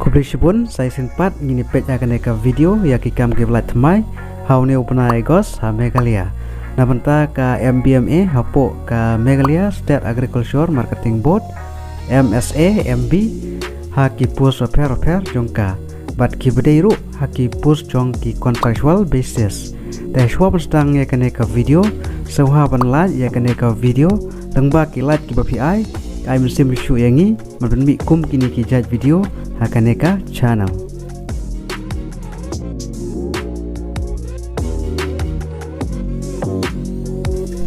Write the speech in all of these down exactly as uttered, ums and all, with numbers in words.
Khublei shibun, sa shisien pat ngin ïa peit ha kane ka video ïa ki kam kiba la thymmai ha une u bnai August ha Meghalaya. Na bynta ka M B M A hapoh ka Meghalaya State Agriculture Marketing Board, M S A M B, ha ki post bapher bapher jong ka. Bad kiba dei ruh ha ki post jong ki contractual basis. Te shuwa ban sdang ïa kane ka video, sngewbha ban like ïa kane ka video, lyngba ki like kiba phi ai, ai mynsiem shuh ïa ngi ban pynmih kum kine ki jait video ha kane ka channel.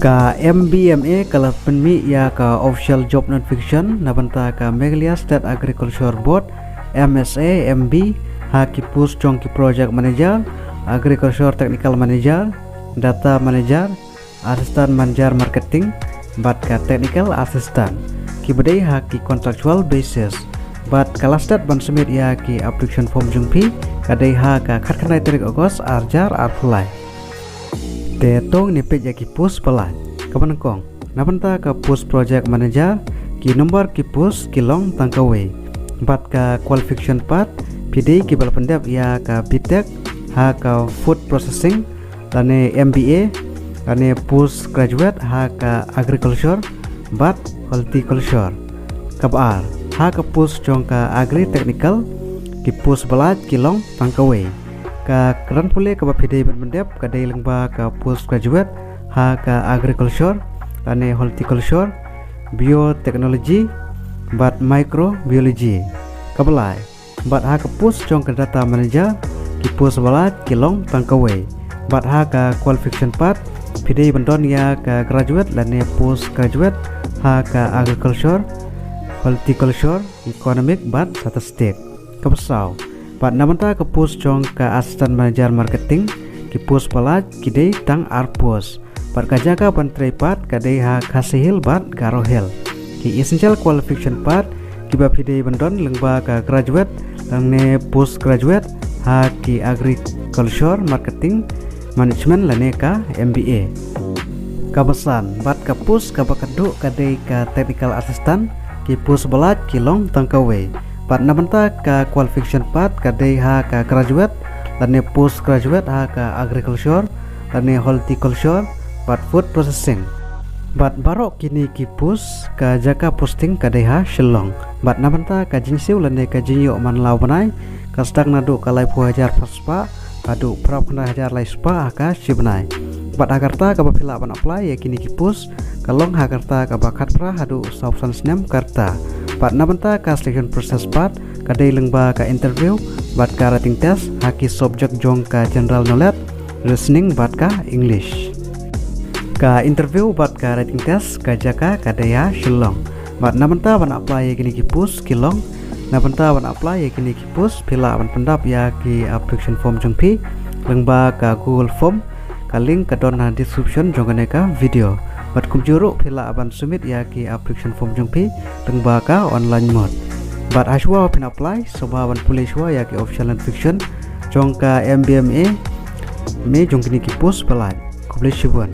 Ka M B M A ka la pynmih ïa ka official job notification na bynta ka Meghalaya State Agriculture Board, M S A M B, ha ki post jong ki project manager, agriculture technical manager, data manager, assistant manager marketing, bad ka technical assistant, kiba dei ha ki contractual basis. Bad ka last date ban submit ïa ki application form jong phi ka dei ha ka khatkhyndai tarik August arhajar arphew lai. Te to ngin ïa peit ïa ki post ba lait. Kaba nyngkong, na bynta ka post project manager, ki number ki post ki long tang kawei. Bad ka qualification path, phi dei kiba la pyndep ïa ka B Tech ha ka food processing, lane M B A, lane post graduate ha ka agriculture bad horticulture. Kaba ar, ha ka post jong ka agri technical, ki post ba lait ki long tang kawei. Ka kyrdan pule kaba phi dei ban pyndep ka dei lyngba ka post graduate ha ka agriculture, lane horticulture, biotechnology bad microbiology. Kaba lai, bad ha ka post jong ka data manager, ki post ba lait ki long tang kawei. Bad ha ka qualification path, phi dei ban don ïa ka graduate lane post graduate ha ka agriculture, horticulture, economic bad statistic. Kaba saw, bad na bynta ka post jong ka assistant manager marketing, ki post ba lait ki dei tang ar post. Bad ka jaka ban trei path ka dei ha Khasi Hills bad Garo Hills. Ki essential qualification path kiba phi dei ban don lyngba ka graduate lane post graduate ha ki agriculture marketing management lane ka M B A. Kaba san, bad ka post kaba khatduh ka dei ka technical assistant, ki post ba lait ki long tang kawei. Bad na bynta ka qualification path ka dei ha ka graduate lane post graduate ha ka agriculture lane horticulture bad food processing. Bad baroh kine ki post ka jaka posting ka dei ha Shillong. Bad na bynta ka jingsiew lane ka jingïoh man la u bnai ka sdang naduh ka laiphew hajar phra spah haduh phraphew khyndai hajar lai spah ha ka shi bnai. Bad ha ka rta kaba phi lah ban apply ïa kine ki post ka long ha ka rta kaba khatphra haduh sawphew san snem ka rta. Bad na bynta ka selection process path ka dei lyngba ka interview bad ka writing test ha ki subject jong ka general knowledge, reasoning bad ka English. Ka interview bad ka writing test ka jaka ka dei ha Shillong. Bad na bynta ban apply ïa kine ki post ki long, na bynta ban apply ïa kine ki post phi lah ban pyndap ïa ki application form jong phi lyngba ka Google form, ka link ka don ha description jong kane ka video. Bad kumjuh ruh phi lah ban submit ïa ki application form jong phi lyngba ka online mode. Bad ha shuwa phin apply sngewbha ban pule shuwa ïa ki official notification jong ka M B M A, me jong kine ki post ba lait. Khublei shibun.